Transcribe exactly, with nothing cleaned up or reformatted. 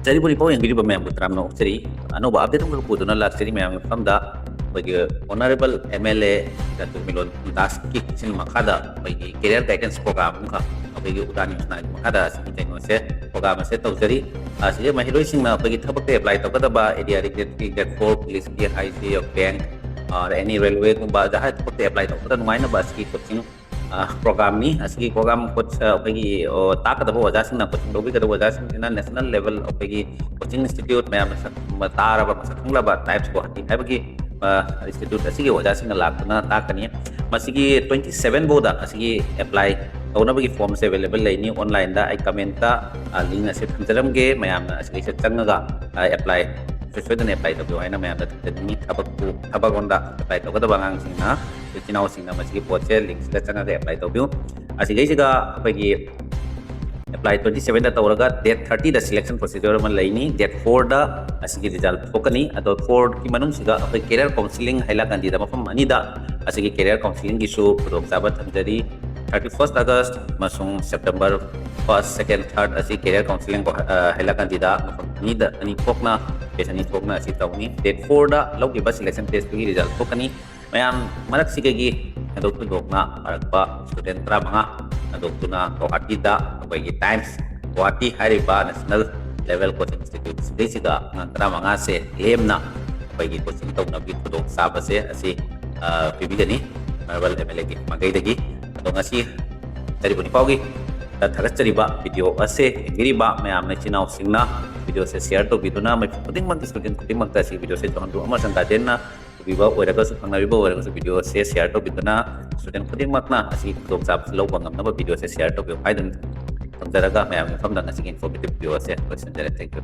ꯆꯥꯔꯤꯕ ꯄꯥꯎ ꯌꯦꯡꯕꯤꯔꯤꯕ ꯃꯌꯥꯝꯕꯨ ꯇꯔꯥꯝꯅ ꯑꯣꯛꯆꯔꯤ꯫ ꯑꯅꯧꯕ update ꯑꯃꯈꯛ ꯄꯨꯗꯨꯅ ꯂꯥꯛꯆꯔꯤ ꯃꯌꯥꯝꯒꯤ ꯃꯐꯝꯗ꯫ ꯑꯩꯈꯣꯏꯒꯤ Honourable M L A doctor Tumilon ꯗꯥꯁꯀꯤ ꯁꯤꯟ ꯃꯈꯥꯗ ꯑꯩꯈꯣꯏꯒꯤ career guidance program ꯑꯃꯈꯛ ꯑꯩꯈꯣꯏꯒꯤ ꯎꯗꯥꯟ ꯌꯣꯖꯅꯥꯒꯤ ꯃꯈꯥꯗ ꯑꯁꯤꯒꯤ ꯀꯩꯅꯣꯁꯦ, program ꯑꯁꯦ ꯇꯧꯖꯔꯤ꯫ ꯑꯁꯤꯗ ꯃꯍꯩꯔꯣꯏꯁꯤꯡꯅ ꯑꯩꯈꯣꯏꯒꯤ ꯊꯕꯛꯇ apply ꯇꯧꯒꯗꯕ, area related, grade four, police ꯀꯤ, I C S, bank, or any railway ꯒꯨꯝꯕ ꯖꯍꯥ ꯊꯕꯛꯇ apply ꯇꯧꯕꯗ ꯅꯨꯡꯉꯥꯏꯅꯕ ꯑꯁꯤꯒꯤ coaching program ꯅꯤ꯫ ꯑꯁꯤꯒꯤ program coach ꯑꯩꯈꯣꯏꯒꯤ, ꯑꯣ, ꯇꯥꯛꯀꯗꯕ ꯑꯣꯖꯥꯁꯤꯡꯅ, coaching ꯂꯧꯕꯤꯒꯗꯕ ꯑꯣꯖꯥꯁꯤꯡꯁꯤꯅ national level ꯑꯩꯈꯣꯏꯒꯤ coaching institute ꯃꯌꯥꯝꯅ ꯁꯛ ꯇꯥꯔꯕ, ꯃꯁꯛ ꯈꯪꯂꯕ TIPES Guwahati ꯍꯥꯏꯕꯒꯤ, ꯑ, institute ꯑꯁꯤꯒꯤ ꯑꯣꯖꯥꯁꯤꯡꯅ ꯂꯥꯛꯇꯨꯅ ꯇꯥꯛꯀꯅꯤ꯫ ꯃꯁꯤꯒꯤ twenty seven ꯐꯥꯎꯗ ꯑꯁꯤꯒꯤ apply ꯇꯧꯅꯕꯒꯤ form ꯁꯦ available ꯂꯩꯅꯤ꯫ Online ꯗ ꯑꯩ comment ꯇ, ꯑ, link ꯑꯁꯤ ꯊꯝꯖꯔꯝꯒꯦ꯫ ꯃꯌꯥꯝꯅ ꯑꯁꯤꯗꯩꯁꯤꯗ ꯆꯪꯉꯒ, ꯑ, apply ꯁꯣꯏ-, ꯁꯣꯏꯗꯅ apply ꯇꯧꯕꯤꯌꯨ ꯍꯥꯏꯅ ꯃꯌꯥꯝꯗ ꯊꯝꯖꯅꯤꯡꯉꯤ꯫ ꯊꯕꯛꯄꯨ, ꯊꯕꯛꯂꯣꯝꯗ apply ꯇꯧꯒꯗꯕ ꯑꯉꯥꯡꯁꯤꯡꯅ, ꯏꯆꯤꯟ ꯏꯅꯥꯎꯁꯤꯡꯅ ꯃꯁꯤꯒꯤ ꯄꯣꯠꯁꯦ, link ꯁꯤꯗ ꯆꯪꯉꯒ apply ꯇꯧꯕꯤꯌꯨ꯫ ꯑꯁꯤꯗꯩꯁꯤꯗ ꯑꯩꯈꯣꯏꯒꯤ apply twenty seven ꯗ ꯇꯧꯔꯒ date thirty ꯗ selection procedure ꯑꯃ ꯂꯩꯅꯤ꯫ Date four ꯗ ꯑꯁꯤꯒꯤ result ꯊꯣꯛꯀꯅꯤ꯫ ꯑꯗꯣ four ꯒꯤ ꯃꯅꯨꯡꯁꯤꯗ ꯑꯩꯈꯣꯏ career counselling ꯍꯥꯏꯂꯥꯀꯥꯟꯗꯤꯗ ꯃꯐꯝ ꯑꯅꯤꯗ ꯑꯁꯤꯒꯤ career counselling ꯒꯤꯁꯨ ꯈꯨꯗꯣꯡꯆꯥꯕ ꯊꯝꯖꯔꯤ꯫ Thirty first August ꯑꯃꯁꯨꯡ September first, second, third ꯑꯁꯤ career counselling ꯀꯣ-, ꯑ, ꯍꯥꯏꯂꯥꯀꯥꯟꯗꯤꯗ ꯃꯐꯝ ꯑꯅꯤꯗ, ꯑꯅꯤ ꯊꯣꯛꯅ, batch ꯑꯅꯤ ꯊꯣꯛꯅ ꯑꯁꯤ ꯇꯧꯅꯤ꯫ Date four ꯗ ꯂꯧꯈꯤꯕ selection test ꯇꯨꯒꯤ result ꯊꯣꯛꯀꯅꯤ꯫ ꯃꯌꯥꯝ ꯃꯔꯛꯁꯤꯗꯒꯤ ꯍꯦꯟꯗꯣꯛ ꯊꯣꯏꯗꯣꯛꯅ ꯐꯔꯛꯄ student ꯇꯔꯥꯃꯉꯥ ꯍꯦꯟꯗꯣꯛꯇꯨꯅ ꯒꯧꯍꯥꯇꯤꯗ ꯑꯩꯈꯣꯏꯒꯤ TIPES Guwahati ꯍꯥꯏꯔꯤꯕ national level coaching institute ꯁꯤꯗꯩꯁꯤꯗ ꯑꯉꯥꯡ ꯇꯔꯥꯃꯉꯥꯁꯦ ꯂꯦꯝꯅ ꯑꯩꯈꯣꯏꯒꯤ coaching ꯇꯧꯅꯕꯒꯤ ꯈꯨꯗꯣꯡꯆꯥꯕꯁꯦ ꯑꯁꯤ, ꯑ, ꯄꯤꯕꯤꯒꯅꯤ Honourable M L A ꯒꯤ ꯃꯥꯏꯀꯩꯗꯒꯤ꯫ ꯑꯗꯣ ꯉꯁꯤ ꯆꯥꯔꯤꯕ ꯄꯥꯎꯒꯤ ꯊꯥꯒꯠꯆꯔꯤꯕ video ꯑꯁꯦ ꯌꯦꯡꯕꯤꯔꯤꯕ ꯃꯌꯥꯝꯅ, ꯏꯆꯤꯟ ꯏꯅꯥꯎꯁꯤꯡꯅ video ꯁꯦ share ꯇꯧꯕꯤꯗꯨꯅ ꯃꯐꯝ ꯈꯨꯗꯤꯡꯃꯛꯀꯤ student ꯈꯨꯗꯤꯡꯃꯛꯇ ꯑꯁꯤ video ꯁꯦ ꯌꯧꯍꯟꯕꯤꯌꯨ꯫ ꯑꯃꯔ ꯁꯪꯒꯥꯗꯦꯟꯅ ꯎꯕꯤꯕ ꯑꯣꯏꯔꯒꯁꯨ, ꯈꯪꯅꯕꯤꯕ ꯑꯣꯏꯔꯒꯁꯨ video ꯁꯦ share ꯇꯧꯕꯤꯗꯨꯅ student ꯈꯨꯗꯤꯡꯃꯛꯅ ꯑꯁꯤꯒꯤ ꯈꯨꯗꯣꯡꯆꯥꯕꯁꯤ ꯂꯧꯕ ꯉꯝꯅꯕ video ꯁꯦ share ꯇꯧꯕꯤꯌꯨ ꯍꯥꯏꯗꯨꯅ ꯊꯝꯖꯔꯒ ꯃꯌꯥꯝꯒꯤ ꯃꯐꯝꯗ ꯉꯁꯤꯒꯤ informative video ꯑꯁꯦ ꯂꯣꯏꯁꯤꯟꯖꯔꯦ꯫ Thank you꯫